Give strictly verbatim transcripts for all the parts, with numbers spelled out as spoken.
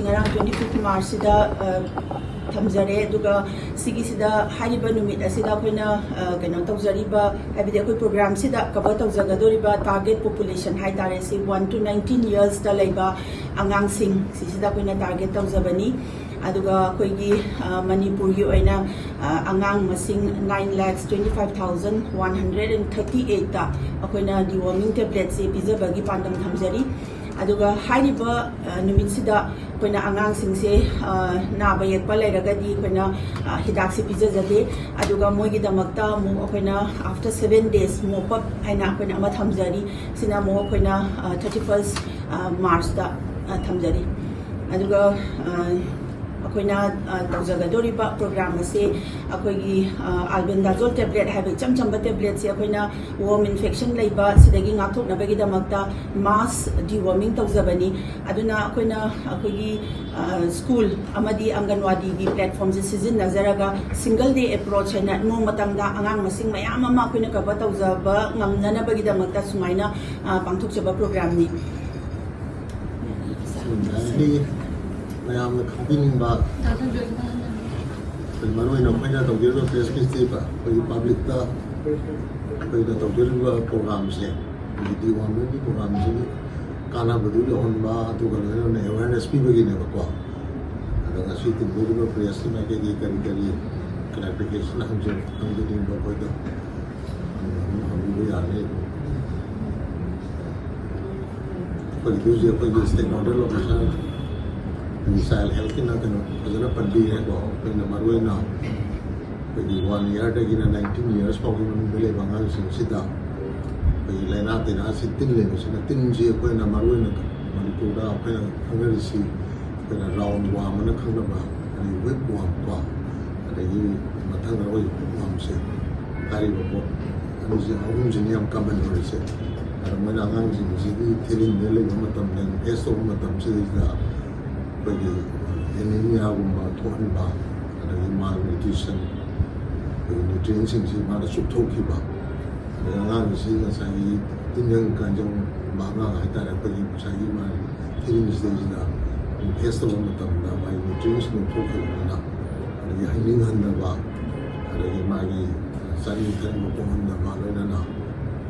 ꯉꯔꯥꯡ twenty fifth March ꯁꯤꯗ, ꯑ, ꯊꯝꯖꯔꯦ꯫ ꯑꯗꯨꯒ ꯁꯤꯒꯤꯁꯤꯗ, ꯍꯥꯏꯔꯤꯕ ꯅꯨꯃꯤꯠ ꯑꯁꯤꯗ ꯑꯩꯈꯣꯏꯅ, ꯑ, ꯀꯩꯅꯣ ꯇꯧꯖꯔꯤꯕ, ꯍꯥꯏꯕꯗꯤ ꯑꯩꯈꯣꯏ program ꯁꯤꯗ cover ꯇꯧꯖꯒꯗꯧꯔꯤꯕ target population ꯍꯥꯏ ꯇꯥꯔꯦ, ꯁꯤ one to nineteen years ꯇ ꯂꯩꯕ ꯑꯉꯥꯡꯁꯤꯡ ꯁꯤꯁꯤꯗ ꯑꯩꯈꯣꯏꯅ target ꯇꯧꯖꯕꯅꯤ꯫ ꯑꯗꯨꯒ ꯑꯩꯈꯣꯏꯒꯤ, ꯑ, ꯃꯅꯤꯄꯨꯔꯒꯤ ꯑꯣꯏꯅ, ꯑ, ꯑꯉꯥꯡ ꯃꯁꯤꯡ nine lakhs twenty five thousand one hundred and thirty eight ꯇ ꯑꯩꯈꯣꯏꯅ deworming tablet ꯁꯦ ꯄꯤꯖꯕꯒꯤ ꯄꯥꯟꯗꯝ ꯊꯝꯖꯔꯤ꯫ ꯑꯗꯨꯒ ꯍꯥꯏꯔꯤꯕ, ꯑ, ꯅꯨꯃꯤꯠꯁꯤꯗ ꯑꯩꯈꯣꯏꯅ ꯑꯉꯥꯡꯁꯤꯡꯁꯦ, ꯑ, ꯅꯥꯕ ꯌꯦꯛꯄ ꯂꯩꯔꯒꯗꯤ ꯑꯩꯈꯣꯏꯅ, ꯑ, ꯍꯤꯗꯥꯛꯁꯦ ꯄꯤꯖꯖꯗꯦ꯫ ꯑꯗꯨꯒ ꯃꯣꯏꯒꯤꯗꯃꯛꯇ ꯑꯃꯨꯛ ꯑꯩꯈꯣꯏꯅ after seven days mop up ꯍꯥꯏꯅ ꯑꯩꯈꯣꯏꯅ ꯑꯃ ꯊꯝꯖꯔꯤ꯫ ꯁꯤꯅ ꯑꯃꯨꯛ ꯑꯩꯈꯣꯏꯅ, ꯑ, thirty first, ꯑ, March ꯇ, ꯑ, ꯊꯝꯖꯔꯤ꯫ ꯑꯗꯨꯒ, ꯑ, ꯑꯩꯈꯣꯏꯅ, ꯑ, ꯇꯧꯖꯒꯗꯧꯔꯤꯕ program ꯑꯁꯦ ꯑꯩꯈꯣꯏꯒꯤ, ꯑ, albendazole tablet ꯍꯥꯏꯕ ꯏꯆꯝ ꯆꯝꯕ tablet ꯁꯦ ꯑꯩꯈꯣꯏꯅ worm infection ꯂꯩꯕ ꯁꯤꯗꯒꯤ ꯉꯥꯛꯊꯣꯛꯅꯕꯒꯤꯗꯃꯛꯇ mass deworming ꯇꯧꯖꯕꯅꯤ꯫ ꯑꯗꯨꯅ ꯑꯩꯈꯣꯏꯅ ꯑꯩꯈꯣꯏꯒꯤ, ꯑ, school ꯑꯃꯗꯤ ꯑꯪꯒꯟꯋꯥꯗꯤꯒꯤ platform ꯁꯦ ꯁꯤꯖꯤꯟꯅꯖꯔꯒ single day approach ꯍꯥꯏꯅ ꯅꯣꯡꯃꯇꯪꯗ ꯑꯉꯥꯡ ꯃꯁꯤꯡ ꯃꯌꯥꯝ ꯑꯃ ꯑꯩꯈꯣꯏꯅ cover ꯇꯧꯖꯕ ꯉꯝꯅꯅꯕꯒꯤꯗꯃꯛꯇ ꯁꯨꯃꯥꯏꯅ, ꯑ, ꯄꯥꯡꯊꯣꯛꯆꯕ program ꯅꯤ꯫ ꯑꯩ ꯃꯌꯥꯝꯅ ꯈꯪꯕꯤꯅꯤꯡꯕ, ꯑꯩꯈꯣꯏ ꯃꯔꯨꯑꯣꯏꯅ ꯑꯩꯈꯣꯏꯅ ꯇꯧꯖꯔꯤꯕ press meet ꯁꯤ ꯑꯩꯈꯣꯏꯒꯤ public ꯇ ꯑꯩꯈꯣꯏꯅ ꯇꯧꯖꯔꯤꯕ program ꯁꯦ, ꯑꯩꯈꯣꯏꯒꯤ deworming ꯒꯤ program ꯁꯤꯒꯤ ꯀꯥꯟꯅꯕꯗꯨ ꯌꯧꯍꯟꯕ, ꯑꯗꯨꯒ ꯂꯣꯏꯅꯅ awareness ꯄꯤꯕꯒꯤꯅꯦꯕꯀꯣ꯫ ꯑꯗꯣ ꯉꯁꯤ ꯇꯤꯟꯗꯧꯔꯤꯕ press ꯀꯤ ꯃꯥꯏꯀꯩꯒꯤ ꯀꯔꯤ ꯀꯔꯤ clarification ꯍꯪꯖ-, ꯍꯪꯖꯅꯤꯡꯕ ꯑꯩꯈꯣꯏꯗ ꯍꯪꯕꯤꯕ ꯌꯥꯅꯤ꯫ ꯑꯩꯈꯣꯏꯒꯤ ꯍꯧꯖꯤꯛ ꯑꯩꯈꯣꯏꯒꯤ stakeholder location, ꯑꯩꯈꯣꯏꯒꯤ child health ꯀꯤꯅ ꯀꯩꯅꯣ ꯐꯖꯅ ꯄꯟꯕꯤꯔꯦꯀꯣ꯫ ꯑꯩꯈꯣꯏꯅ ꯃꯔꯨꯑꯣꯏꯅ ꯑꯩꯈꯣꯏꯒꯤ one year ꯗꯒꯤꯅ nineteen years ꯐꯥꯎꯒꯤ ꯃꯅꯨꯡꯗ ꯂꯩꯕ ꯑꯉꯥꯡꯁꯤꯡꯁꯤꯗ ꯑꯩꯈꯣꯏꯒꯤ ꯂꯥꯏꯅꯥ ꯇꯤꯟꯅꯥꯁꯤ ꯇꯤꯟ ꯂꯩꯕꯁꯤꯅ, ꯇꯤꯟꯁꯤ ꯑꯩꯈꯣꯏꯅ ꯃꯔꯨꯑꯣꯏꯅ ꯃꯅꯤꯄꯨꯔꯗ ꯑꯩꯈꯣꯏꯅ ꯈꯪꯅꯔꯤꯁꯤ ꯑꯩꯈꯣꯏꯅ round worm ꯑꯅ ꯈꯪꯅꯕ, ꯑꯗꯒꯤ whipworm ꯀꯣ, ꯑꯗꯒꯤ ꯃꯊꯪꯗ ꯑꯩꯈꯣꯏꯒꯤ hookworm ꯁꯦ, ꯍꯥꯏꯔꯤꯕ ꯄꯣꯠ ꯑꯅꯤꯁꯦ, ꯑꯍꯨꯝꯁꯤꯅ ꯌꯥꯝ common ꯑꯣꯏꯔꯤꯁꯦ꯫ ꯑꯗꯣ ꯃꯣꯏꯅ ꯑꯉꯥꯡꯁꯤꯡꯁꯤꯒꯤ ꯊꯤꯔꯤꯟꯗ ꯂꯩꯕ ꯃꯇꯝꯗ, infest ꯇꯧꯕ ꯃꯇꯝꯁꯤꯗꯩꯁꯤꯗ ꯑꯩꯈꯣꯏꯒꯤ anemia ꯒꯨꯝꯕ ꯊꯣꯛꯍꯟꯕ, ꯑꯗꯒꯤ malnutrition, ꯑꯩꯈꯣꯏꯒꯤ nutrient ꯁꯤꯡꯁꯤ ꯃꯥꯅ ꯆꯨꯞꯊꯣꯛꯈꯤꯕ, ꯑꯗꯩ ꯑꯉꯥꯡꯁꯤ ꯉꯁꯥꯏꯒꯤ ꯇꯤꯟꯖꯪ ꯀꯥꯏꯖꯪꯕ ꯑꯉꯥꯡ ꯍꯥꯏꯇꯥꯔꯦ, ꯑꯩꯈꯣꯏꯒꯤ ꯉꯁꯥꯏꯒꯤ ꯃꯥꯒꯤ ꯊꯤꯔꯤꯟꯁꯤꯗꯩꯁꯤꯗ ꯇꯦꯁ ꯇꯧꯕ ꯃꯇꯝꯗ ꯃꯥꯒꯤ ꯅ꯭ꯌꯨꯇ꯭ꯔꯤꯌꯦꯟꯁ ꯂꯧꯊꯣꯛꯈꯤꯕꯅꯤꯅ, ꯑꯗꯒꯤ ꯍꯩꯅꯤꯡꯍꯟꯗꯕ, ꯑꯗꯒꯤ ꯃꯥꯒꯤ ꯆꯥꯅꯤꯡ ꯊꯛꯅꯤꯡꯕ ꯄꯣꯛꯍꯟꯗꯕ, ꯂꯣꯏꯅꯅ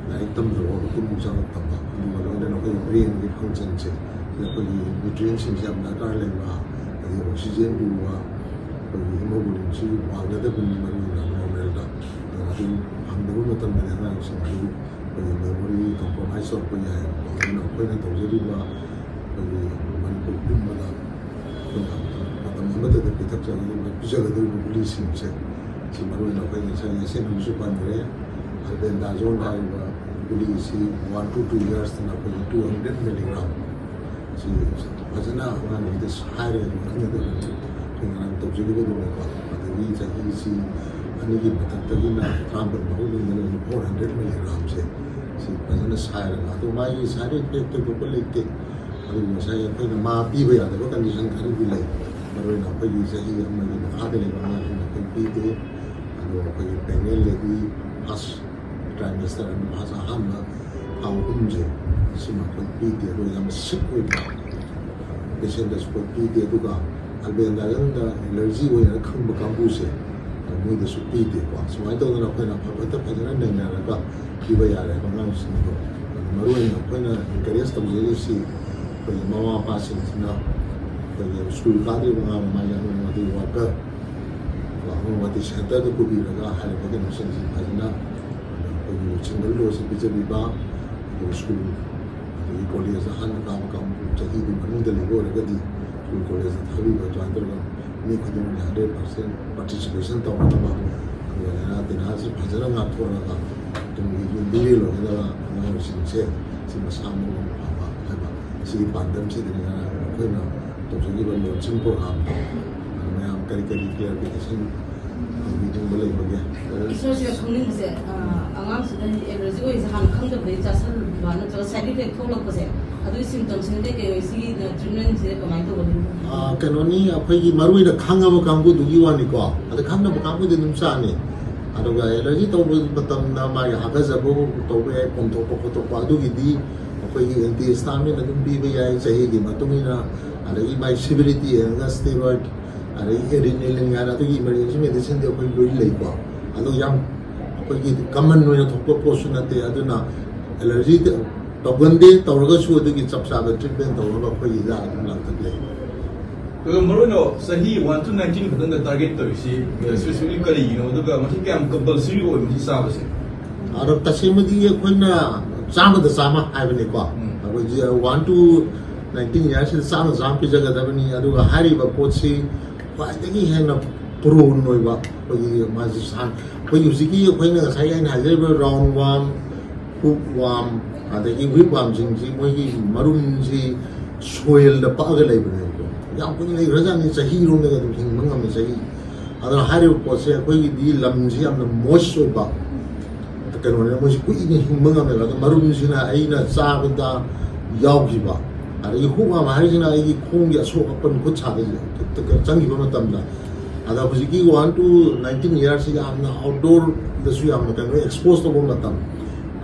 ꯂꯥꯏꯔꯤꯛ ꯇꯝꯗꯕ ꯃꯄꯨꯛꯅꯤꯡ ꯆꯪꯉꯛꯇꯕ, ꯑꯗꯨꯒ ꯂꯣꯏꯅꯅ ꯑꯩꯈꯣꯏꯒꯤ ꯕ꯭ꯔꯦꯟꯒꯤ ꯐꯪꯁꯟꯁꯦ, ꯑꯩꯈꯣꯏꯒꯤ ꯅ꯭ꯌꯨꯇ꯭ꯔꯤꯌꯦꯟꯁꯤꯡꯁꯦ ꯌꯥꯝ ꯗꯔꯀꯥꯔ ꯂꯩꯕ, ꯑꯗꯒꯤ ꯑꯣꯛꯁꯤꯖꯦꯟ ꯄꯨꯕ, ꯑꯩꯈꯣꯏꯒꯤ ꯍꯤꯃꯣꯒ꯭ꯂꯣꯕꯤꯟꯁꯤ ꯋꯥꯡꯒꯗꯕꯅꯤ ꯃꯔꯨ ꯑꯣꯏꯅ ꯅꯣꯔꯃꯦꯜꯗ꯫ ꯑꯗꯨ ꯐꯪꯗꯕ ꯃꯇꯝꯗꯗꯤ ꯑꯉꯥꯡꯁꯤꯡꯁꯤ ꯑꯩꯈꯣꯏꯒꯤ ꯃꯦꯃꯣꯔꯤ ꯀꯝꯄ꯭ꯔꯣꯃꯥꯏꯁ ꯇꯧꯔꯛꯄ ꯌꯥꯏꯌꯦꯕꯀꯣ꯫ ꯑꯗꯨꯅ ꯑꯩꯈꯣꯏꯅ ꯇꯧꯖꯔꯤꯕ ꯑꯩꯈꯣꯏꯒꯤ ꯃꯅꯤꯄꯨꯔ ꯄꯨꯝꯕꯗ ꯑꯩꯈꯣꯏꯅ ꯃꯇꯝ ꯑꯃꯠꯇꯗ ꯄꯤꯊꯛꯆꯒꯗꯧꯔꯤꯕ, ꯄꯤꯖꯒꯗꯧꯔꯤꯕ ꯒꯨꯂꯤꯁꯤꯡꯁꯦ, ꯁꯤ ꯃꯔꯨ ꯑꯣꯏꯅ ꯑꯩꯈꯣꯏ ꯉꯁꯥꯏ ꯌꯥꯆꯦꯟ ꯑꯃꯁꯨ ꯄꯟꯈ꯭ꯔꯦ, ꯑꯜꯕꯦꯟꯗꯥꯖꯣꯜ ꯍꯥꯏꯔꯤꯕ ꯒꯨꯂꯤ ꯑꯁꯤ one to two yearsꯇꯅ ꯑꯩꯈꯣꯏꯒꯤ two hundred milligram ꯁꯤ ꯐꯖꯅ ꯑꯉꯥꯡꯁꯤꯡꯗ ꯍꯥꯏꯔꯒ ꯑꯗꯨꯝ ꯈꯪꯒꯗꯕꯅꯤ꯫ ꯑꯩꯈꯣꯏ ꯉꯔꯥꯡ ꯇꯧꯖꯈꯤꯕꯗꯨꯅꯀꯣ, ꯑꯗꯒꯤ ꯆꯍꯤꯁꯤ ꯑꯅꯤꯒꯤ ꯃꯊꯛꯇꯒꯤꯅ ꯇꯔꯥꯃꯥꯄꯜ ꯐꯥꯎꯕꯒꯤꯗ ꯂꯩꯔꯤꯕ four hundred milligramꯁꯦ ꯁꯤ ꯐꯖꯅ ꯁꯥꯏꯔꯒ, ꯑꯗꯣ ꯃꯥꯒꯤ side effect ꯊꯣꯏꯗꯣꯛꯄ ꯂꯩꯇꯦ꯫ ꯑꯗꯨꯕꯨ ꯉꯁꯥꯏ ꯑꯩꯈꯣꯏꯅ ꯃꯥ ꯄꯤꯕ ꯌꯥꯗꯕ ꯀꯟꯗꯤꯁꯟ ꯈꯔꯗꯤ ꯂꯩ꯫ ꯃꯔꯨꯑꯣꯏꯅ ꯑꯩꯈꯣꯏꯒꯤ ꯆꯍꯤ ꯑꯃꯒꯤ ꯃꯈꯥꯗ ꯂꯩꯕ ꯑꯉꯥꯡꯁꯤꯡꯗ ꯑꯩꯈꯣꯏ ꯄꯤꯗꯦ꯫ ꯑꯗꯣ ꯑꯩꯈꯣꯏꯒꯤ pregnant lady first trimester ꯑꯃ, first ꯑꯍꯥꯟꯕ ꯊꯥ ꯑꯍꯨꯝꯁꯦ, ꯁꯤꯃ ꯑꯩꯈꯣꯏ ꯄꯤꯗꯦ꯫ ꯑꯗꯣ ꯌꯥꯝꯅ sick ꯑꯣꯏꯕ patientꯇꯁꯨ ꯑꯩꯈꯣꯏ ꯄꯤꯗꯦ꯫ ꯑꯗꯨꯒ albendazole allergy ꯑꯣꯏꯅ ꯈꯪꯕ ꯀꯥꯡꯕꯨꯁꯦ, ꯃꯣꯏꯗꯁꯨ ꯄꯤꯗꯦꯀꯣ꯫ ꯁꯨꯃꯥꯏꯅ ꯇꯧꯗꯅ ꯑꯩꯈꯣꯏꯅ ꯑꯐꯕꯇ ꯐꯖꯅ ꯅꯩꯅꯔꯒ ꯄꯤꯕ ꯌꯥꯔꯦ ꯑꯉꯥꯡꯁꯤꯡꯗꯣ꯫ ꯑꯗꯨ ꯃꯔꯨꯑꯣꯏꯅ ꯑꯩꯈꯣꯏꯅ encourage ꯇꯧꯖꯔꯤꯁꯤ ꯑꯩꯈꯣꯏꯒꯤ ꯃꯃꯥ ꯃꯄꯥꯁꯤꯡꯁꯤꯅ ꯑꯩꯈꯣꯏꯒꯤ ꯁ꯭ꯀꯨꯜ ꯀꯥꯗ꯭ꯔꯤꯕ ꯑꯉꯥꯡ, ꯃꯥꯒꯤ ꯑꯪꯒꯟꯋꯥꯗꯤ worker, ꯑꯪꯒꯟꯋꯥꯗꯤ centreꯗ ꯄꯨꯕꯤꯔꯒ ꯍꯥꯏꯔꯤꯕ ꯀꯩꯅꯣꯁꯤꯡꯁꯤ ꯐꯖꯅ ꯑꯩꯈꯣꯏꯒꯤ single dose ꯄꯤꯖꯕꯤꯕ, ꯑꯗꯨꯒ ꯁ꯭ꯀꯨꯜ ꯑꯗꯒꯤ ꯀꯣꯂꯦꯖ ꯑꯍꯥꯟꯕ ꯀꯥꯕ ꯀꯥꯡꯕꯨ ꯆꯍꯤꯗꯨꯒꯤ ꯃꯅꯨꯡꯗ ꯂꯩꯕ ꯑꯣꯏꯔꯒꯗꯤ ꯁ꯭ꯀꯨꯜ ꯀꯣꯂꯦꯖꯇ ꯊꯥꯕꯤꯕ, ꯑꯗꯨꯃꯥꯏꯅ ꯇꯧꯔꯒ ꯃꯤ ꯈꯨꯗꯤꯡꯃꯛꯅ hundred percent participation ꯇꯧꯒꯗꯕ, ꯑꯗꯨꯒ ꯂꯥꯏꯅꯥ ꯇꯤꯟꯅꯥꯁꯤ ꯐꯖꯅ ꯉꯥꯛꯊꯣꯛꯂꯒ ꯇꯨꯡꯒꯤ ꯌꯨꯝꯕꯤꯔꯦꯜ ꯑꯣꯏꯒꯗꯕ ꯑꯉꯥꯡꯁꯤꯡꯁꯦ ꯁꯤ ꯃꯁꯥ ꯃꯎ ꯐꯕ ꯍꯥꯏꯕ ꯁꯤꯒꯤ ꯄꯥꯟꯗꯝꯁꯤꯗꯅꯤ ꯑꯩꯈꯣꯏꯅ ꯇꯧꯖꯈꯤꯕ launching programꯗꯣ꯫ ꯑꯗꯨ ꯃꯌꯥꯝ ꯀꯔꯤ ꯀꯔꯤ clarification ꯍꯪꯕꯤꯅꯤꯡꯕ ꯂꯩꯕꯒꯦ? ꯏꯁꯣꯔꯁꯤꯗ ꯈꯪꯅꯤꯡꯕꯁꯦ, ꯑ, ꯑꯉꯥꯡꯁꯤꯗ allergy ꯑꯣꯏꯁꯦ ꯍꯥꯟꯅ ꯈꯪꯗꯕꯗꯒꯤ ꯆꯥꯁꯜꯂꯨꯕ ꯅꯠꯇ꯭ꯔꯒ side effect ꯊꯣꯛꯂꯛꯄꯁꯦ, ꯑꯗꯨꯒꯤ symptomꯁꯤꯅ ꯀꯩꯀꯩ ꯑꯣꯏ? ꯁꯤꯒꯤ treatmentꯁꯤꯗ ꯀꯃꯥꯏꯅ ꯇꯧꯒꯅꯤ? ꯑ, ꯀꯩꯅꯣꯅꯤ, ꯑꯩꯈꯣꯏꯒꯤ ꯃꯔꯨꯑꯣꯏꯅ ꯈꯪꯉꯕ ꯀꯥꯡꯕꯨꯗꯨꯒꯤ ꯋꯥꯅꯤꯀꯣ꯫ ꯑꯗ ꯈꯪꯗꯕ ꯀꯥꯡꯕꯨꯗꯤ ꯑꯗꯨꯝ ꯆꯥꯅꯤ꯫ ꯑꯗꯨꯒ allergy ꯇꯧꯕ ꯃꯇꯝꯗ ꯃꯥꯒꯤ ꯍꯥꯀꯠꯆꯕ ꯇꯧꯕ ꯌꯥꯏ, ꯄꯣꯝꯊꯣꯛꯄ ꯈꯣꯠꯇꯣꯛꯄ, ꯑꯗꯨꯒꯤꯗꯤ ꯑꯩꯈꯣꯏꯒꯤ antihistamine ꯑꯗꯨꯝ ꯄꯤꯕ ꯌꯥꯏ꯫ ꯆꯍꯤꯒꯤ ꯃꯇꯨꯡ ꯏꯟꯅ ꯑꯗꯒꯤ ꯃꯥꯏ ꯁꯤꯚꯤꯔꯤꯇꯤ ꯌꯦꯡꯉꯒ ꯁ꯭ꯇꯦꯔꯣꯏꯗ, ꯑꯗꯒꯤ ꯑꯦꯗ꯭ꯔꯤꯅꯦꯂꯤꯟ ꯍꯥꯏꯅ ꯑꯗꯨꯒꯤ ꯏꯃꯔꯖꯦꯟꯁꯤ ꯃꯦꯗꯤꯁꯤꯟꯗꯤ ꯑꯩꯈꯣꯏ ꯂꯣꯏ ꯂꯩꯀꯣ꯫ ꯑꯗꯣ ꯌꯥꯝ ꯑꯩꯈꯣꯏꯒꯤ ꯀꯃꯟ ꯑꯣꯏꯅ ꯊꯣꯛꯄ ꯄꯣꯠꯁꯨ ꯅꯠꯇꯦ꯫ ꯑꯗꯨꯅ ꯑꯦꯂꯔꯖꯤ ꯇꯧꯒꯟꯗꯦ, ꯇꯧꯔꯒꯁꯨ ꯑꯗꯨꯒꯤ ꯆꯞ ꯆꯥꯕ ꯇ꯭ꯔꯤꯠꯃꯦꯟ ꯇꯧꯅꯕ ꯑꯩꯈꯣꯏꯒꯤ ꯍꯤꯗꯥꯛ ꯑꯗꯨꯝ ꯂꯥꯡꯊꯛ ꯂꯩ꯫ ꯑꯗꯨꯒ ꯃꯔꯨꯑꯣꯏꯅ ꯆꯍꯤ ꯋꯥꯟ ꯇꯨ ꯅꯥꯏꯟꯇꯤꯟ ꯈꯛꯇꯪꯗ ꯇꯥꯔꯒꯦꯠ ꯇꯧꯔꯤꯁꯤ, ꯎꯝ꯫ ꯁ꯭ꯄꯦꯁꯤꯐꯤꯛꯂꯤ ꯀꯔꯤꯒꯤꯅꯣ, ꯑꯗꯨꯒ ꯃꯁꯤ ꯀꯌꯥꯝ ꯀꯝꯄꯜꯁꯔꯤ ꯑꯣꯏ ꯃꯁꯤ ꯆꯥꯕꯁꯦ? ꯑꯗꯣ ꯇꯁꯦꯡꯕꯗꯤ ꯑꯩꯈꯣꯏꯅ ꯆꯥꯝꯃꯗ ꯆꯥꯝꯃ ꯍꯥꯏꯕꯅꯤꯀꯣ꯫ ꯎꯝ꯫ ꯑꯩꯈꯣꯏꯁꯦ ꯋꯥꯟ ꯇꯨ ꯅꯥꯏꯟꯇꯤꯟ ꯏꯌꯥꯔꯁꯤꯗ ꯆꯥꯝꯃ ꯆꯥꯝꯃ ꯄꯤꯖꯒꯗꯕꯅꯤ꯫ ꯑꯗꯨꯒ ꯍꯥꯏꯔꯤꯕ ꯄꯣꯠꯁꯤ ꯈ꯭ꯋꯥꯏꯗꯒꯤ ꯍꯦꯟꯅ ꯄ꯭ꯔꯣꯟ ꯑꯣꯏꯕ, ꯑꯩꯈꯣꯏꯒꯤ ꯃꯥꯁꯤ ꯁꯥꯟ-, ꯑꯩꯈꯣꯏꯒꯤ ꯍꯧꯖꯤꯛꯀꯤ ꯑꯩꯈꯣꯏꯅ ꯉꯁꯥꯏ ꯑꯩꯅ ꯍꯥꯏꯖꯔꯤꯕ ꯔꯥꯎꯟ ꯋꯥꯝ, ꯍꯨꯛ ꯋꯥꯝ, ꯑꯗꯒꯤ ꯋꯤꯞ ꯋꯥꯝꯁꯤꯡꯁꯤ ꯃꯣꯏꯒꯤ ꯃꯔꯨꯝꯁꯤ ꯁꯣꯏꯜꯗ ꯄꯛꯑꯒ ꯂꯩꯕꯅꯦꯕꯀꯣ꯫ ꯌꯥꯝ ꯀꯨꯏꯅ ꯂꯩꯈ꯭ꯔꯖꯥꯠꯅꯤ, ꯆꯍꯤꯔꯣꯝꯗꯒ ꯑꯗꯨꯝ ꯍꯤꯡꯕ ꯉꯝꯃꯤ ꯆꯍꯤ꯫ ꯑꯗꯨꯅ ꯍꯥꯏꯔꯤꯕ ꯄꯣꯠꯁꯦ ꯑꯩꯈꯣꯏꯒꯤꯗꯤ ꯂꯝꯁꯤ ꯌꯥꯝꯅ ꯃꯣꯏꯁ ꯑꯣꯏꯕ ꯀꯩꯅꯣꯅꯤꯅ ꯃꯣꯏꯁꯤ ꯀꯨꯏꯅ ꯍꯤꯡꯕ ꯉꯝꯃꯦꯕ꯫ ꯑꯗꯣ ꯃꯔꯨꯝꯁꯤꯅ ꯑꯩꯅ ꯆꯥꯕꯗ ꯌꯥꯎꯈꯤꯕ, ꯑꯗꯒꯤ ꯍꯨꯛ ꯋꯥꯝ ꯍꯥꯏꯔꯤꯁꯤꯅ ꯑꯩꯒꯤ ꯈꯣꯡꯒꯤ ꯑꯁꯣꯛ ꯑꯄꯟ ꯈꯨꯠ ꯁꯥꯗ ꯆꯪꯈꯤꯕ ꯃꯇꯝꯗ꯫ ꯑꯗ ꯍꯧꯖꯤꯛꯀꯤ ꯋꯥꯟ ꯇꯨ ꯅꯥꯏꯟꯇꯤꯟ ꯏꯌꯥꯔꯁꯤ ꯌꯥꯝꯅ ꯑꯥꯎꯠꯗꯣꯔꯗꯁꯨ ꯌꯥꯝꯅ ꯀꯩꯅꯣ ꯑꯦꯛꯁꯄꯣꯖ ꯇꯧꯕ ꯃꯇꯝ꯫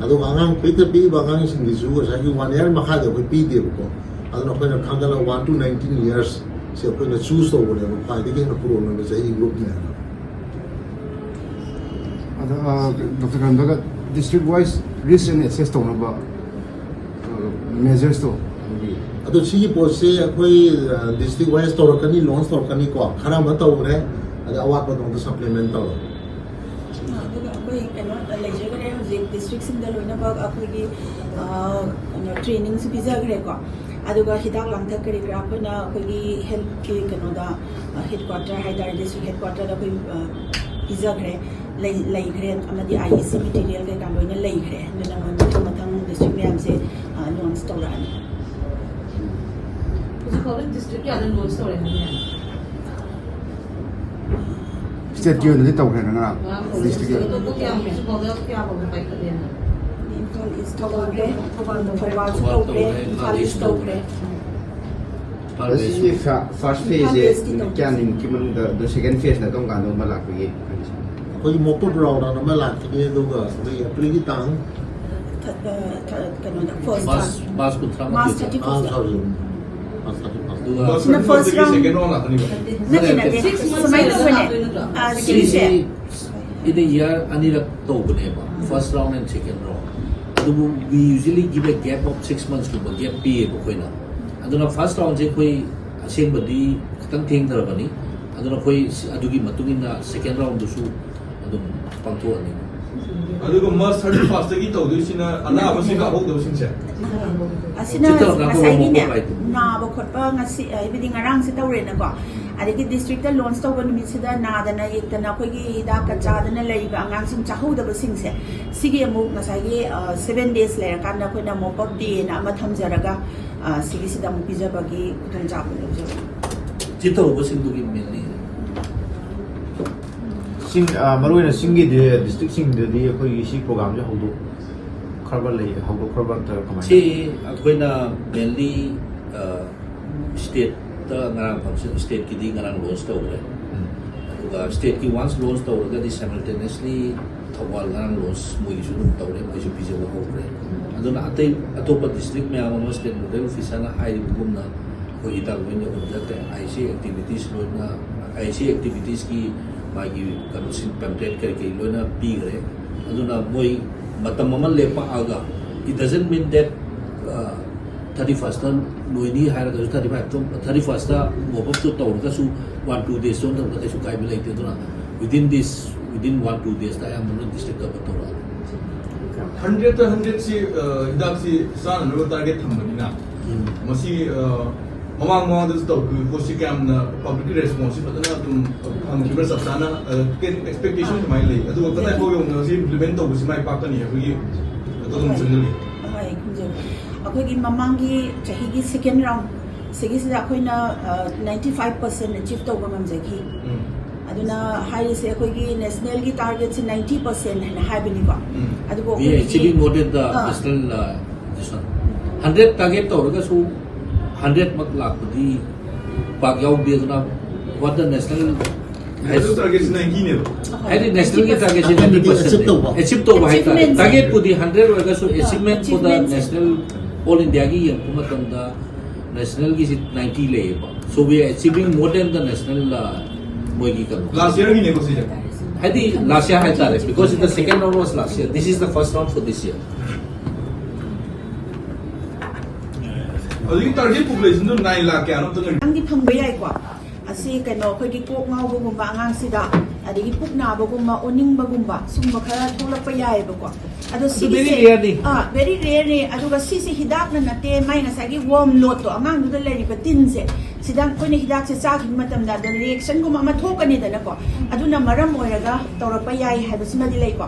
ꯑꯗꯨꯒ ꯑꯉꯥꯡ ꯄꯤꯛꯇ ꯄꯤꯛꯏꯕ ꯑꯉꯥꯡꯁꯤꯡꯒꯤꯁꯨ ꯉꯁꯥꯏꯒꯤ ꯋꯥꯟ ꯏꯌꯥꯔ ꯃꯈꯥꯗꯤ ꯑꯩꯈꯣꯏ ꯄꯤꯗꯦꯕꯀꯣ꯫ ꯑꯗꯨꯅ ꯑꯩꯈꯣꯏꯅ ꯈꯪꯒꯠꯂꯒ ꯋꯥꯟ ꯇꯨ ꯅꯥꯏꯟꯇꯤꯟ ꯏꯌꯥꯔꯁꯁꯦ ꯑꯩꯈꯣꯏꯅ ꯆꯨꯁ ꯇꯧꯕꯅꯦꯕ, ꯈ꯭ꯋꯥꯏꯗꯒꯤ ꯍꯦꯟꯅ ꯄ꯭ꯔꯣꯟ ꯑꯣꯏꯕ ꯆꯍꯤ ꯒ꯭ꯔꯨꯞꯅꯦ ꯍꯥꯏꯅ꯫ ꯑꯗ, ꯑ, doctor ꯀꯔꯝꯕꯒ district wise risk and assess ꯇꯧꯅꯕ, ꯑ, measures ꯇꯣ ꯑꯗꯨꯒꯤ ꯑꯗꯣ ꯁꯤꯒꯤ ꯄꯣꯠꯁꯦ ꯑꯩꯈꯣꯏ, ꯑ, ꯗꯤꯁꯇ꯭ꯔꯤꯛ ꯋꯥꯏꯁ ꯇꯧꯔꯛꯀꯅꯤ, ꯂꯣꯟꯁ ꯇꯧꯔꯛꯀꯅꯤꯀꯣ꯫ ꯈꯔ ꯑꯃ ꯇꯧꯈ꯭ꯔꯦ, ꯑꯗ ꯑꯋꯥꯠꯄꯗꯣ ꯑꯝꯇ ꯁꯄ꯭ꯂꯤꯃꯦꯟ ꯇꯧꯔꯣ꯫ ꯑꯗꯨꯒ ꯑꯩꯈꯣꯏ ꯀꯩꯅꯣ ꯂꯩꯖꯈ꯭ꯔꯦ, ꯍꯧꯖꯤꯛ ꯗꯤꯁꯇ꯭ꯔꯤꯛꯁꯤꯡꯗ ꯂꯣꯏꯅꯃꯛ ꯑꯩꯈꯣꯏꯒꯤ, ꯑ, ꯀꯩꯅꯣ, ꯇ꯭ꯔꯦꯅꯤꯡꯁꯨ ꯄꯤꯖꯈ꯭ꯔꯦꯀꯣ꯫ ꯑꯗꯨꯒ ꯍꯤꯗꯥꯛ ꯂꯥꯡꯊꯛ ꯀꯔꯤ ꯀꯔꯥ ꯑꯩꯈꯣꯏꯅ ꯑꯩꯈꯣꯏꯒꯤ ꯍꯦꯜꯠꯀꯤ ꯀꯩꯅꯣꯗ, ꯑ, ꯍꯦꯗꯀ꯭ꯋꯥꯇꯔ ꯍꯥꯏꯇꯥꯔꯦ, ꯗꯤꯁꯇ꯭ꯔꯤꯛ ꯍꯦꯗꯀ꯭ꯋꯥꯇꯔꯗ ꯑꯩꯈꯣꯏ, ꯑ, ꯄꯤꯖꯈ꯭ꯔꯦ, ꯂꯩ-, ꯂꯩꯈ꯭ꯔꯦ, ꯑꯃꯗꯤ ꯑꯥꯏ ꯏ ꯁꯤ ꯃꯦꯇꯤꯔꯤꯌꯦꯜ ꯀꯩꯀꯥ ꯂꯣꯏꯅ ꯂꯩꯈ꯭ꯔꯦ꯫ ꯑꯗꯨꯅ ꯃꯊꯪ ꯃꯊꯪ ꯗꯤꯁꯇ꯭ꯔꯤꯛ ꯃꯌꯥꯝꯁꯦ, ꯑ, ꯂꯣꯟꯁ ꯇꯧꯔꯛꯑꯅꯤ꯫ ꯍꯧꯖꯤꯛ ꯐꯥꯎꯗ ꯗꯤꯁꯇ꯭ꯔꯤꯛ ꯀꯌꯥꯗ ꯂꯣꯟꯁ ꯇꯧꯔꯦ ꯍꯥꯏꯅꯤ? ꯁ꯭ꯇꯦꯠꯀꯤ ꯑꯣꯏꯅꯗꯤ ꯇꯧꯈ꯭ꯔꯦꯅ ꯉꯔꯥꯡ꯫ ꯗꯤꯁꯇ꯭ꯔꯤꯛꯀꯤ ꯑꯣꯏꯅ꯫ ꯑꯇꯣꯞꯄ ꯀꯌꯥꯃꯨꯛꯁꯨ ꯄꯥꯎꯗ ꯀꯌꯥ ꯐꯥꯎꯕ ꯄꯥꯏꯈꯠꯂꯦꯅ? ꯏꯝꯐꯥꯜ ꯏꯁ ꯇꯧꯈ꯭ꯔꯦ, ꯊꯧꯕꯥꯜꯁꯨ ꯇꯧꯈ꯭ꯔꯦ, ꯏꯝꯐꯥꯜ ꯏꯁ ꯇꯧꯈ꯭ꯔꯦ꯫ ꯐꯥꯔꯁ ꯐꯦꯁꯁꯦ ꯅꯨꯃꯤꯠ ꯀꯌꯥꯅꯤꯃꯨꯛꯀꯤ ꯃꯅꯨꯡꯗ, ꯑꯗꯣ ꯁꯦꯀꯦꯟ ꯐꯦꯁꯅ ꯀꯔꯝ ꯀꯥꯟꯗꯒꯨꯝꯕ ꯂꯥꯛꯄꯒꯤ? ꯑꯩꯈꯣꯏꯒꯤ ꯃꯣꯛ ꯄꯣꯠ ꯔꯥꯎꯟ ꯑꯃ ꯂꯥꯛꯈꯤꯅꯤ, ꯑꯗꯨꯒ ꯑꯩꯈꯣꯏꯒꯤ ꯑꯦꯄ꯭ꯔꯤꯜꯒꯤ ꯇꯥꯡ ꯊ-, ꯑ, ꯊ-, ꯀꯩꯅꯣꯗ, ꯐꯥꯔꯁ ꯃꯥꯔꯆ, ꯇꯥꯡ-, ꯃꯥꯔꯆ ꯀꯨꯟꯊ꯭ꯔꯥ ꯃꯥꯔꯆ ꯃꯥꯊꯣꯏ꯫ Thirty first. ꯑꯥ, ꯁꯣꯔꯤ꯫ March thirty first. ꯁꯤꯅ first round. ꯅꯠꯇꯦ, ꯅꯠꯇꯦ, ꯁꯨꯃꯥꯏꯅ ꯇꯧꯕꯅꯦ꯫ ꯑ, ꯁꯤꯁꯦ in a year ꯑꯅꯤꯔꯛ ꯇꯧꯕꯅꯦꯕ, first round and second round. ꯑꯗꯨꯕꯨ we usually give a gap of six months ꯀꯨꯝꯕ gap ꯄꯤꯌꯦꯕ ꯑꯩꯈꯣꯏꯅ. ꯑꯗꯨꯅ first round ꯁꯦ ꯑꯩꯈꯣꯏ ꯑꯁꯦꯡꯕꯗꯤ ꯈꯤꯇꯪ ꯊꯦꯡꯊꯔꯕꯅꯤ. ꯑꯗꯨꯅ ꯑꯩꯈꯣꯏ ꯁꯤ, ꯑꯗꯨꯒꯤ ꯃꯇꯨꯡ ꯏꯟꯅ second round ꯗꯨꯁꯨ ꯑꯗꯨꯝ ꯄꯥꯡꯊꯣꯛꯑꯅꯤ꯫ ꯑꯗꯨꯒ March thirty first ꯇꯒꯤ ꯇꯧꯗꯣꯏꯁꯤꯅ ꯑꯅꯥꯕꯁꯤꯡ ꯀꯥꯍꯧꯗꯕꯁꯤꯡꯁꯦ꯫ ꯑꯁꯤꯅ ꯆꯤꯠꯇ ꯉꯁꯥꯏꯒꯤꯅꯦ, ꯉꯥꯛꯇ ꯅꯥꯕ ꯈꯣꯠꯄ ꯉꯁꯤ, ꯍꯥꯏꯕꯗꯤ ꯉꯔꯥꯡꯁꯦ ꯇꯧꯔꯦꯅꯀꯣ, ꯑꯗꯒꯤ district ꯇ launch ꯇꯧꯕ ꯅꯨꯃꯤꯠꯁꯤꯗ ꯅꯥꯗꯅ ꯌꯦꯛꯇꯅ ꯑꯩꯈꯣꯏꯒꯤ ꯍꯤꯗꯥꯛꯀ ꯆꯥꯗꯅ ꯂꯩꯔꯤꯕ ꯑꯉꯥꯡꯁꯤꯡ ꯆꯥꯍꯧꯗꯕꯁꯤꯡꯁꯦ, ꯁꯤꯒꯤ ꯑꯃꯨꯛ ꯉꯁꯥꯏꯒꯤ, ꯑ, seven days ꯂꯩꯔꯀꯥꯟꯗ ꯑꯩꯈꯣꯏꯅ mop up day ꯅ ꯑꯃ ꯊꯝꯖꯔꯒ, ꯑ, ꯁꯤꯒꯤꯁꯤꯗ ꯑꯃꯨꯛ ꯄꯤꯖꯕꯒꯤ ꯈꯨꯗꯣꯡꯆꯥꯕ ꯂꯧꯖꯕꯅꯤ꯫ ꯆꯤꯠꯇ ꯍꯧꯕꯁꯤꯡꯗꯨꯒꯤ mainly꯫ ꯆꯤꯡ, ꯑ, ꯃꯔꯨꯑꯣꯏꯅ ꯆꯤꯡꯒꯤꯗꯤ district ꯁꯤꯡꯗꯗꯤ ꯑꯩꯈꯣꯏꯒꯤ ꯁꯤ program ꯁꯦ ꯍꯧꯗꯣꯛꯈ꯭ꯔꯕ ꯂꯩ, ꯍꯧꯗꯣꯛꯈ꯭ꯔꯕ ꯅꯠꯇ꯭ꯔꯒ ꯀꯃꯥꯏꯅ? ꯁꯤ ꯑꯩꯈꯣꯏꯅ mainly, ꯑ, state ꯇ ꯉꯔꯥꯡ function, state ꯀꯤꯗꯤ ꯉꯔꯥꯡ launch ꯇꯧꯈ꯭ꯔꯦ꯫ ꯎꯝ꯫ ꯑꯗꯨꯒ state ꯀꯤ once launch ꯇꯧꯔꯒꯗꯤ simultaneously ꯊꯧꯕꯥꯜ ꯉꯔꯥꯡ launch ꯃꯣꯏꯒꯤꯁꯨ ꯑꯗꯨꯝ ꯇꯧꯔꯦ, ꯃꯣꯏꯁꯨ ꯄꯤꯖꯕ ꯍꯧꯈ꯭ꯔꯦ꯫ ꯑꯗꯨꯅ ꯑꯇꯩ ꯑꯇꯣꯞꯄ district ꯃꯌꯥꯝ ꯑꯃ state nodal officer ꯅ ꯍꯥꯏꯔꯤꯕꯒꯨꯝꯅ ꯑꯩꯈꯣꯏ ꯍꯤꯗꯥꯛ ꯂꯣꯏꯅ ꯌꯧꯍꯟꯖꯈ꯭ꯔꯦ꯫ I C activities ꯂꯣꯏꯅ, I C activities ꯀꯤ ꯃꯥꯒꯤ ꯀꯩꯅꯣꯁꯤꯡ, pamphlet ꯀꯔꯤ ꯀꯔꯤ ꯂꯣꯏꯅ ꯄꯤꯈ꯭ꯔꯦ꯫ ꯑꯗꯨꯅ ꯃꯣꯏ ꯃꯇꯝ ꯑꯃ ꯂꯦꯞꯄꯛꯑꯒ, it doesn't mean that, uh, thirty first ꯇ ꯂꯣꯏꯅꯤ ꯍꯥꯏꯔꯒꯁꯨ, thirty five ꯇ, thirty first ꯇ mop up ꯇꯨ ꯇꯧꯔꯒꯁꯨ, one two days ꯆꯣꯟꯊꯕꯗ ꯀꯩꯁꯨ ꯀꯥꯏꯕ ꯂꯩꯇꯦ꯫ ꯑꯗꯨꯅ within this, within one two days ꯇ ꯑꯌꯥꯝꯕ ꯂꯣꯏ district cover ꯇꯧꯔꯛꯑꯅꯤ꯫ Hundred ꯇ hundred ꯁꯤ, ꯑ, ꯍꯤꯗꯥꯛꯁꯤ ꯆꯥꯅꯅꯕ target ꯊꯝꯕꯅꯤꯅ, ꯎꯝ꯫ ꯃꯁꯤ, ꯑ, ꯃꯃꯥꯡ ꯃꯃꯥꯡꯗꯁꯨ ꯇꯧꯈꯤꯕ ꯄꯣꯠꯁꯤ ꯀꯌꯥꯝꯅ public ꯀꯤ response ꯁꯤ ꯐꯖꯅ ꯑꯗꯨꯝ ꯐꯪꯈꯤꯕ꯭ꯔꯥ? ꯆꯞ ꯆꯥꯅ, ꯑ, ꯀꯩ expectation ꯀꯃꯥꯏꯅ ꯂꯩ? ꯑꯗꯨꯒ ꯀꯗꯥꯏ ꯐꯥꯎ ꯌꯧꯅ ꯁꯤ implement ꯇꯧꯕꯁꯤ ꯃꯥꯏ ꯄꯥꯛꯀꯅꯤ ꯍꯥꯏꯕꯒꯤ ꯑꯗꯣꯝ ꯍꯣꯏ꯫ ꯆꯪꯖꯒꯦ꯫ ꯍꯣꯏ, ꯈꯨꯝꯖꯒꯦ꯫ ꯑꯩꯈꯣꯏꯒꯤ ꯃꯃꯥꯡꯒꯤ ꯆꯍꯤꯒꯤ second round ꯁꯤꯒꯤꯁꯤꯗ ꯑꯩꯈꯣꯏꯅ, ꯑ, ninety five percent achieve ꯇꯧꯕ ꯉꯝꯖꯈꯤ꯫ ꯎꯝ꯫ ꯑꯗꯨꯅ ꯍꯥꯏꯔꯤꯁꯦ ꯑꯩꯈꯣꯏꯒꯤ national ꯒꯤ target ꯁꯦ ninety percent ꯍꯥꯏꯅ ꯍꯥꯏꯕꯅꯤꯀꯣ꯫ ꯎꯝ꯫ ꯑꯗꯨꯕꯨ We are ꯑꯩꯈꯣꯏꯒꯤ, achieving more than the ah. National, uh, this one. Hundred target ꯇꯧꯔꯒꯁꯨ hundred ꯃꯛ ꯂꯥꯛꯄꯗꯤ ꯄꯥꯛ ꯌꯥꯎꯗꯦ꯫ ꯑꯗꯨꯅ what the national ꯑꯗꯨ target ꯁꯤ ninety ꯅꯦꯕ꯫ ꯍꯥꯏꯗꯤ national ꯒꯤ target ꯁꯤ ninety percent achieve ꯇꯧꯕ꯫ Achieve ꯇꯧꯕ ꯍꯥꯏꯇꯥꯔꯦ꯫ Achievement ꯁꯦ꯫ Target ꯄꯨꯗꯤ hundred ꯑꯣꯏꯔꯒꯁꯨ ꯑꯥ, achievement for the achievement say. National all India ꯒꯤ ꯌꯦꯡꯉꯛꯄ ꯃꯇꯝꯗ National ꯒꯤꯁꯤ ninety ꯂꯩꯌꯦꯕ, so we are achieving more than the national. ꯃꯣꯏꯒꯤ ꯀꯩꯅꯣ ꯂꯥꯁ ꯌꯔꯒꯤꯅꯦꯀꯣ ꯁꯤꯁꯦ꯫ ꯍꯥꯏꯗꯤ last year ꯍꯥꯏꯇꯥꯔꯦ, because the second round was last year, this is the first round for this year. ꯍꯧꯖꯤꯛꯀꯤ target population ꯗꯨ nine lakh ꯀꯌꯥꯅꯣ ꯑꯝꯇ ꯂꯩ꯫ ꯈꯤꯇꯪꯗꯤ ꯐꯪꯕ ꯌꯥꯏꯀꯣ꯫ ꯑꯁꯤ ꯀꯩꯅꯣ ꯑꯩꯈꯣꯏꯒꯤ ꯀꯣꯛ ꯉꯥꯎꯕꯒꯨꯝꯕ ꯑꯉꯥꯡꯁꯤꯗ, ꯑꯗꯒꯤ ꯄꯨꯛ ꯅꯥꯕꯒꯨꯝꯕ, ꯑꯣꯅꯤꯡꯕꯒꯨꯝꯕ, ꯁꯨꯝꯕ ꯈꯔ ꯊꯣꯛꯂꯛꯄ ꯌꯥꯏꯑꯕꯀꯣ꯫ ꯑꯗꯣ ꯑꯗꯨ very ꯁꯤꯒꯤꯁꯦ rare ꯅꯤ꯫ ꯑꯥ, very rare ꯅꯤ꯫ ꯑꯗꯨꯒ ꯁꯤꯁꯦ ꯍꯤꯗꯥꯛꯅ ꯅꯠꯇꯦ, ꯃꯥꯏ ꯉꯁꯥꯏꯒꯤ warm load ꯇꯣ, ꯑꯉꯥꯡꯗꯨꯗ ꯂꯩꯔꯤꯕ ꯇꯤꯟꯁꯦ, ꯁꯤꯗ ꯑꯩꯈꯣꯏꯅ ꯍꯤꯗꯥꯛꯁꯦ ꯆꯥꯈꯤꯕ ꯃꯇꯝꯗ ꯑꯗ reaction ꯒꯨꯝꯕ ꯑꯃ ꯊꯣꯛꯀꯅꯤꯗꯅꯀꯣ꯫ ꯑꯗꯨꯅ ꯃꯔꯝ ꯑꯣꯏꯔꯒ ꯇꯧꯔꯛꯄ ꯌꯥꯏ ꯍꯥꯏꯕꯁꯤꯃꯗꯤ ꯂꯩꯀꯣ꯫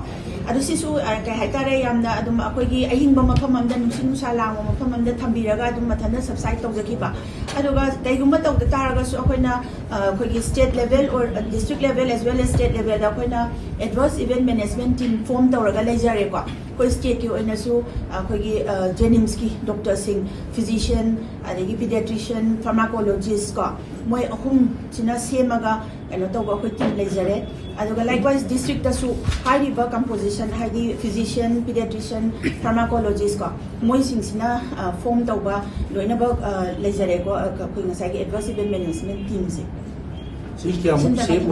ꯑꯗꯨ ꯁꯤꯁꯨ ꯑ, ꯀꯩ ꯍꯥꯏꯇꯥꯔꯦ, ꯌꯥꯝꯅ ꯑꯗꯨꯝ ꯑꯩꯈꯣꯏꯒꯤ ꯑꯏꯪꯕ ꯃꯐꯝ ꯑꯃꯗ, ꯅꯨꯡꯁꯤꯠ ꯅꯨꯡꯁꯥ ꯂꯥꯡꯕ ꯃꯐꯝ ꯑꯃꯗ ꯊꯝꯕꯤꯔꯒ ꯑꯗꯨꯝ ꯃꯊꯟꯇ subside ꯇꯧꯖꯈꯤꯕ꯫ ꯑꯗꯨꯒ ꯀꯩꯒꯨꯝꯕ ꯇꯧꯗ ꯇꯥꯔꯒꯁꯨ ꯑꯩꯈꯣꯏꯅ ꯑ, ꯑꯩꯈꯣꯏꯒꯤ state level or district level as well as state level ꯗ ꯑꯩꯈꯣꯏꯅ adverse event management team form ꯇꯧꯔꯒ ꯂꯩꯖꯔꯦꯀꯣ꯫ ꯑꯩꯈꯣꯏ state ꯀꯤ ꯑꯣꯏꯅꯁꯨ ꯑꯩꯈꯣꯏꯒꯤ JNIMS ꯀꯤ doctor ꯁꯤꯡ, physician, ꯑꯗꯒꯤ pediatrician, pharmacologist ꯀꯣ, ꯃꯣꯏ ꯑꯍꯨꯝꯁꯤꯅ ꯁꯦꯝꯃꯒ ꯀꯩꯅꯣ ꯇꯧꯕ ꯑꯩꯈꯣꯏ team ꯂꯩꯖꯔꯦ꯫ ꯑꯗꯨꯒ likewise district ꯇꯁꯨ ꯍꯥꯏꯔꯤꯕ composition, ꯍꯥꯏꯗꯤ physician, pediatrician, pharmacologist ꯀꯣ, ꯃꯣꯏꯁꯤꯡꯁꯤꯅ form ꯇꯧꯕ ꯂꯣꯏꯅꯃꯛ ꯂꯩꯖꯔꯦꯀꯣ, ꯑꯩꯈꯣꯏ ꯉꯁꯥꯏꯒꯤ adverse event management team ꯁꯦ꯫ ꯁꯤ ꯀꯌꯥꯃꯨꯛ safe ꯑꯣꯏ?